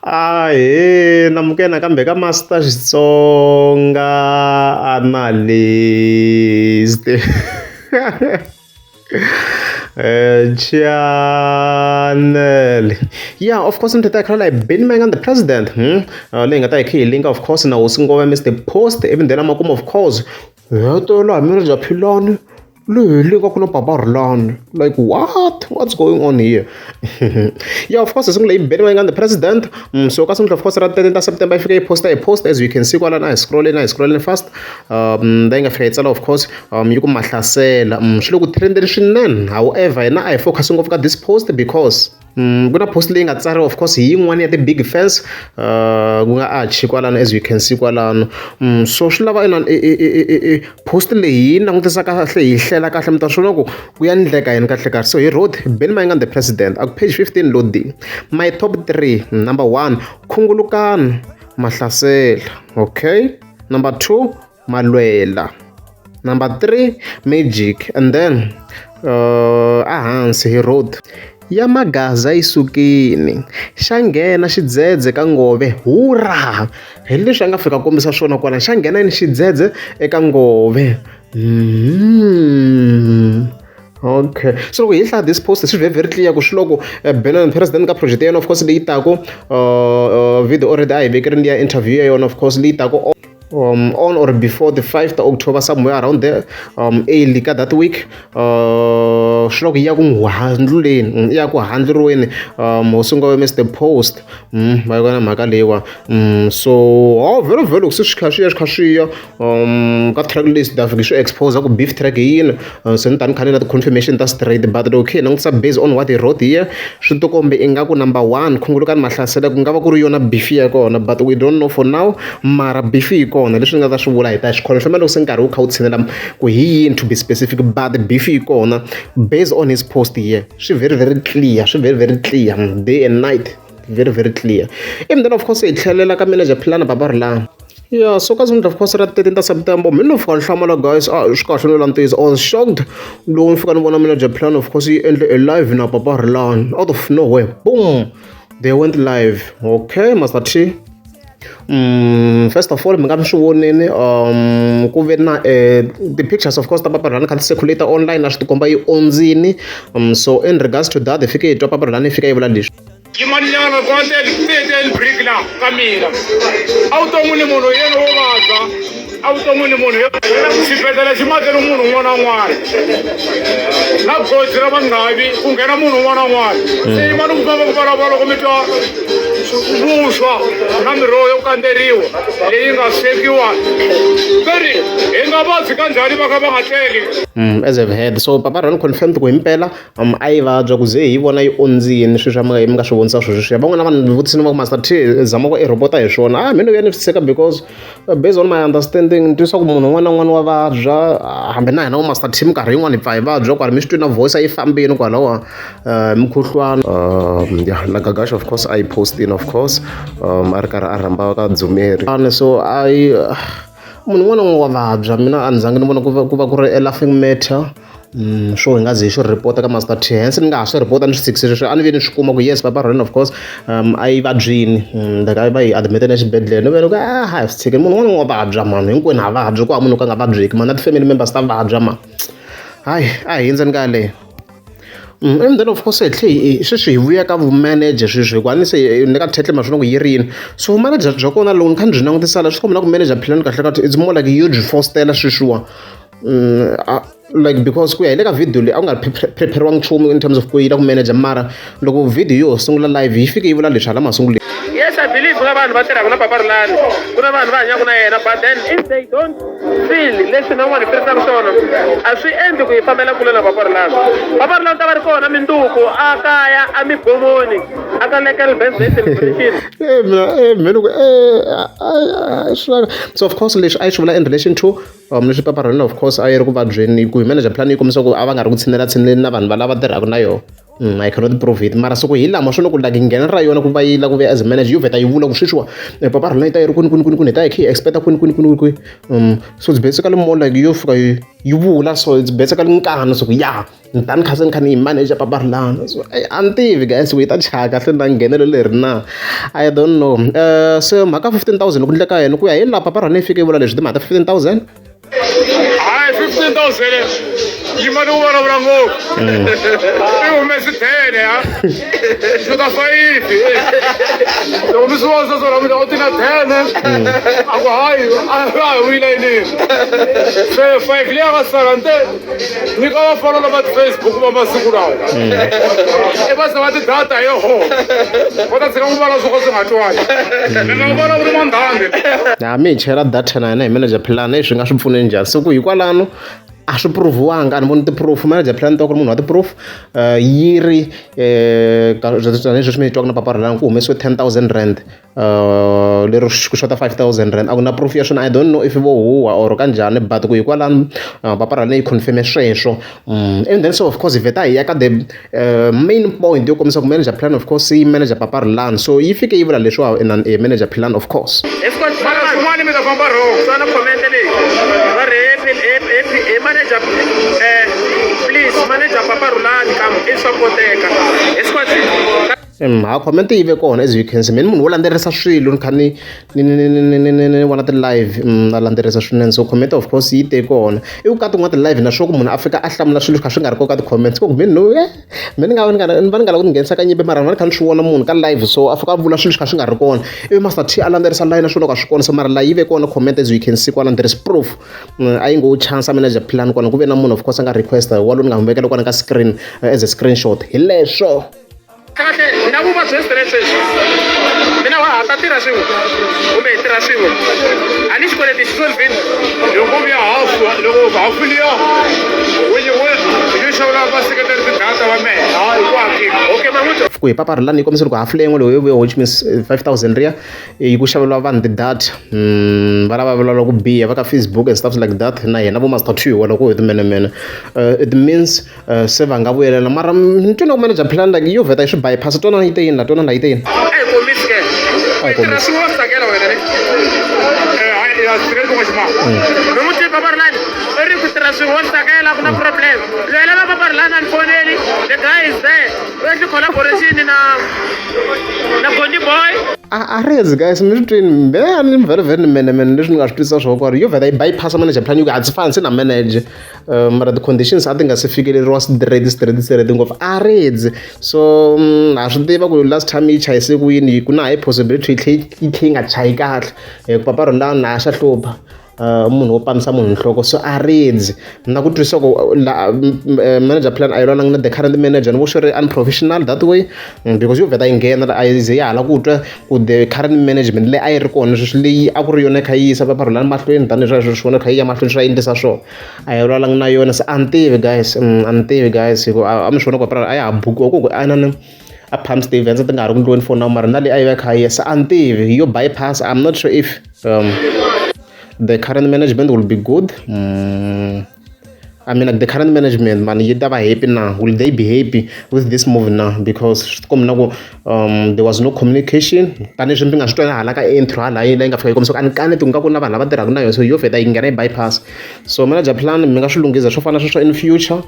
Ahee, namukela nakambe ka Master Xitsonga Analyst channel ya of course ni ta khala like Benny Mayengani the president leyi nga ta yi kha yi linka of course na hosi Ngove Mr Post ivi then makumu of course hetela hi manager Philani leyi le nga ku na Papa Rhulani like what what's going on here yeah of course hi sungula hi Benny Mayengani the president so ka sungula of course ra 13 ta September yi fika yi posta yi post as you can see kwalano a hi scrolleni a hi scrolleni fast leyi nga fika yi tsala of course yi ku mahlasela swi le ku trendeni swinene however hina a hi focus ngopfu ka this post because ku na post leyi nga tsariwa of course hi yin'wana ya ti-big fans ku nga Archie kwalano as you can see kwalano so swi lava inani i post leyi hi yi langutisa kahle hi hlela kahle mi ta swi vona ku ku ya ndleka yini kahle kahle so hi wrote Benny Mayengani the president a ku page 15 loading my top 3 number 1 Khungulukani Mahlasela okay number 2 Malwela number 3 Magic and then ehansi hi wrote ya magaza yi sukile xa nghena xidzedze ka ngove hurra hi leswi a nga fika kombisa swona kwala xa nghena ni xidzedze eka ngove okay so loko hi hlaya this post swi very very clear ku swi loko Benny president ka project ya yena of course leyi taku video already a hi vekerini ya interview ya yona of course leyi taku on or before the 5th October somewhere around there early ka that week swi loko yi ya ku n'wi handluleni yi ya ku handluriweni hosi Ngove Mr Post va yi vona mhaka leyiwa so oh very very loko se swi kha swi ya swi kha swi ya ka track list da fika swi expose ku beef track hi yini se ni ta ni kha ni na ti-confirmation ta straight but okay langutisa based on what he wrote here swi ti kombe ingaku number 1 Khungulukani Mahlasela ku nga va ku ri yona beef ya kona but we don't know for now mara beef yi kona leswi ni nga ta swi vula hi ta swi confirm loko se nkarhi wu kha wu tshinela ku hi yini to be specific but beef yi kona based on his post here swi very very clear swi very very clear day and night very very clear and then of course hi tlhelela ka manager Philani Papa Rhulani yeah so ka of course ra 13 ta September mina no fika ni hlamala guys ah swi kahle no landzisa I was shocked loko ni fika ni vona manager Philani of course yi endle a live na Papa Rhulani out of nowhere boom they went live okay Master T first of all mi nga mi swi vonini ku ve na ti-pictures of course ta Papa Rhulani kha ti circulate online a swi tikomba yi ondzini so in regards to that hi fike hi twa Papa Rhulani yi fika yi vula leswi Yimanyana ku a break la ka mina a vuton'wini munhu yena wo vabya a vuton'wini munhu xibedhlele xi matele munhu un'wana na un'wana na goji ra vanghavi ku nghena munhu un'wana na un'wana se yimani ku famba ku vulavula loko mi twa vuswa na miroho yo kandzeriwa leyi nga swekiwa ve ri hi nga vabyi ka njhani va kha va nga tleli As I've heard so Papa Rhulani confirmed ku himpela a yi vabya ku ze hi vona yi ondzini sweswi a mi nga swi vonisa swilo sweswiya van'wana vanhu vutisini va ku Master T zama ku i report hi swona a mina vuya ni swi tshika because based on my understanding ni twisisa ku munhu un'wana na un'wana wa vabya hambi na hina vo Master T minkarhi yin'wana hi pfa hi vabya kwala mi swi twi na voice a yi fambini kwalawa mukhuhlwana ya na Gagash of course a yi postini of course a ri karhi a rhamba ka Dzumeri so a yi munhu un'wana na un'wana wa vabya mina a ni zangi ni vona ku va ku va ku ri a laughing matter swo hi nga ze hi swi report ka Master T hence ni nga ha swi report ni swi tshikisi sweswo a ni ve ni swi kuma ku yes Papa Rhulani of course a yi vabyini like a va yi admit-ele exibedhlele ni ve ni ku a ha swi tshiki munhu un'wana wa vabya mani hinkwenu ha vabya ku hava munhu ka nga vabyeki mani na ti-family members ta vabya mani hayi a hi hundzeni ka yaleyo and then of course hi tlhe hi sweswi hi vuya ka vumanager sweswi hikuva ni se ni ka title ma swona ku yi ri yini so vumanager bya kona loko ni kha ni byi langutisa la swi komba na ku manager Philani kahle kahle it's more like yo byi fostela sweswiwa like because ku ya hi le ka video leyi a ku nga prepare-riwangi nchumu in terms of ku yi la ku manager mara loko video yo sungula live yi fike yi vula leswi hala masunguleni Yes, I believe ku na vanhu va tirhaka na Papa Rhulani ku na vanhu va hanyaka na yena but then if they don't feel leswi na n'wana hi firisaka swona a swi endli ku hi fambela kule na Papa Rhulani Papa Rhulani ta va ri kona minduku a kaya a migomoni a ka Lekel birthday celebration mina mina ku swi so of course leswi a yi swi vula in relation to leswi Papa Rhulani of course a yi ri ku vabyeni ku hi manager plan yi kombisa ku a va nga ri ku tshinela tshineleni na vanhu valava tirhaka na yona. I cannot prove it mara siku hi lama swi ku like nghena ra yona ku va yi la ku vuya as a manager yo vheta yi vula ku sweswiwa papa rhulani yi ta yi ri kwini kwini kwini kwini hi ta yi kha hi expect kwini kwini kwini kwini so it's basically more like yo fika yi yi vula so it's basically nkani so ku ya ni ta ni kha se ni kha ni yi manager papa Rhulani so a ni tivi guys ku yi ta chaya kahle na nghenelo leri na I don't know se mhaka 15,000 ku endleka yini ku ya hi laha papa Rhulani yi fike yi vula leswi timhaka ta 15,000 Hayi 15,000 yima ni ku vulavula ngopfu i humesi 10 ha xuta fayifi loko mi swi vona sweswo na mina u tina 10 a ku hayi a hi wile yinini se five leyi a nga sala nte nyika vafana lava ti-Facebook va masiku lawa i va xava ti-data hi yoho va ta tshika ku vulavula swo ka swi nga twali mi nga vulavuli mandhambi. Ha mi hi chela data na hina hi manager plan swi nga swi pfune njhani se ku hikwalano a swi prove-wanga a ni voni ti-proof manager plan ta ku ri munhu wa ti-proof yi ri tanihi sweswi mi yi twaka na papa Rhulani ku humesiwe R10,000 lero ku xota R5,000 a ku na proof ya swona I don't know if vo huha or kanjhani but ku hikwalano papa Rhulani yi confirm sweswo and then so of course hi vheta hi ya ka the main point yo kombisa ku manager plan of course yi manager papa Rhulani so yi fike yi vula leswiwa in manager plan of course. Mara swin'wana mi ta famba wrong. Tsala comment leyi va ri he manager please manager papa Rhulani kam i swa koteka hi squad. Ha comment yi ve kona as you can see mina munhu wo landzelerisa swilo ni kha ni ni ni ni ni ni ni ni vona ti-live na landzelerisa swinene so comment of course yi te kona i ku ka tin'wana ti-live na swo ku munhu a fika a hlamula swilo swi kha swi nga ri kona ka ti-comments ku mi no me ni nga ni nga ni va ni nga lavi ku nghenisa ka nyimpi mara ni va ni kha ni swi vona munhu ka live so a fika a vula swilo swi kha swi nga ri kona ivi Master T a landzelerisa line swilo ka swi kona so mara la yi ve kona comment as you can see kwala there is proof a yi ngo chance manager plan kona ku ve na munhu of course a nga request wa loyi ni nga n'wi vekela kona ka screen as a screenshot hi leswo. Kahle na vuvabyi bya stress sweswi mina wa ha ta tirha swin'we kumbe hi tirha swin'we a ni xikweleti xi solvini loko vuya hafu loko hafu liya yi xavela vaseketeri ti-data va mehe hayi ku hakeli okay man'wito ku hi papa Rhulani yi kombisa loko hafu leyi yin'wana loko yo vuya which means 5000 riya yi ku xaveriwa vanhu ti-data va lava vulavula ku biha va ka Facebook and stuff like that na hina vo Master T wala ku hi timenemene it means se va nga vuyelela mara ni twa na ku manager plan like yo vheta yi swi bypass twana yi te yini la twana la yi te yini a hi kombisi ke A hi tirha kombisi. swin'we wa swi tsakela wena ne hayi ya straight ku ximanga mi n'wi tivi papa Rhulani i ri ku tirha swin'we wa swi tsakela ku na problem loyi a lava papa Rhulani a ni foneli the guy is there u endli collaboration na na Gondi Boy A rezi guys mi swi twini mbe a ni vhele vhele ni menemene leswi ni nga swi twisisa swona ku ri yo vheta yi bypass manager plan yi ku a ndzi fani se na manager mara ti-conditions a ti nga se fikeleriwa straight straight straight ngopfu a redzi so ha swi tiva ku last time yi chayise ku yini ku na high possibility yi tlhe yi tlhe yi nga chayi kahle hi ku papa Rhulani a xa hlupha munhu wo panisa munhu nhloko so a redzi na ku twisisa ku la manager plan a yi lwananga na the current manager ni vo swi ri unprofessional that way because yo vheta yi nghena a yi ze ya hala ku twa ku the current management leyi a yi ri kona sweswi leyi a ku ri yona yi kha yi yisa papa Rhulani mahlweni tanihi sweswi vona kha yi ya mahlweni swi endlisa swona a yi lwalanga na yona se a ni tivi guys a ni tivi guys hi ku a mi swi vona ku papa a ya ha bukiwa ku ku a na a Palm Stevens ti nga ha ri ku ndliweni for now mara na leyi a yi va kha yi se a ni tivi yo bypass I'm not sure if the current management will be good I mean like the current management man yi ta va happy now will they be happy with this move now because swi tikomba na ku there was no communication tanihileswi mi nga swi twa hala ka intro hala yi leyi nga fika yi kombisa ku a ni kaneti ku nga ku na vanhu lava tirhaka na yona so yo vheta yi nghena yi bypass so manager plan mi nga swi lunghisa swo fana na sweswo in future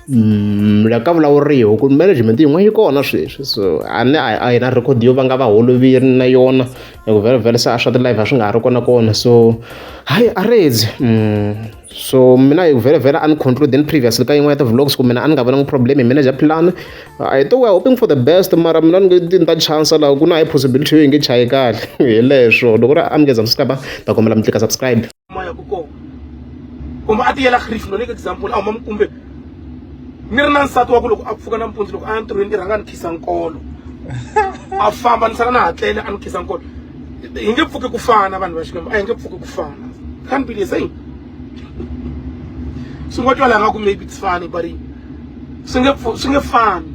la ka vulavuriwa ku management yin'wana yi kona sweswi so a ni a hi na record yo va nga va holovile na yona hi ku vhele vhele se a swa ti-live a swi nga ha ri kona kona so hayi a redzi so mina hi vhele vhele a ni conclude in previously ka yin'wana ya ti-vlogs ku mina a ni nga vonangi problem hi manager plan I thought we are hoping for the best mara mina ni nge ni ta chance laha ku na high possibility yo yi nge chayi kahle hi leswo loko ri a mi nge subscribe ta kombela mi tlika subscribe. Moya ku kona kumbe a tiyela grief no nyika example a huma kumbe ni ri na nsati wa ku loko a pfuka nampundzu loko a ya ntirhweni i rhanga ni khisa nkolo a famba ni sala na hatlele a ni khisa nkolo hi nge pfuki ku fana vanhu va Xikwembu a hi nge pfuki ku fana can't be the same swi nga twala nga ku maybe it's funny but swi nge swi nge fani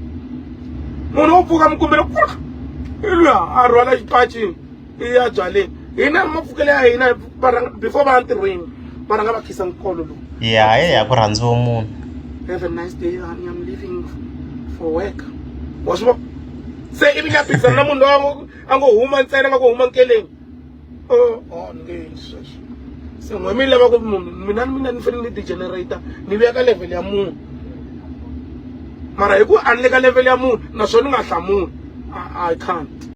munhu wo pfuka mukumbela i luya a rhwala xipaci i ya byaleni hina mapfukelo ya hina va rhanga before va ya ntirhweni va rhanga va khisa nkolo lowu ya ya ku rhandziwa munhu have a nice day honey I'm leaving for work. Wa swi vona? Se ivi ni ya phikizana na munhu loyi a ngo huma ntsena nga ku huma nkeleni. Oh, oh, ni nge endli sweswo. Se n'we mi lava ku munhu mina mina ni fanele ni degenerate ni vuya ka level ya munhu. Mara hi ku a ni le ka level ya munhu naswona ni nga hlamuli. I can't.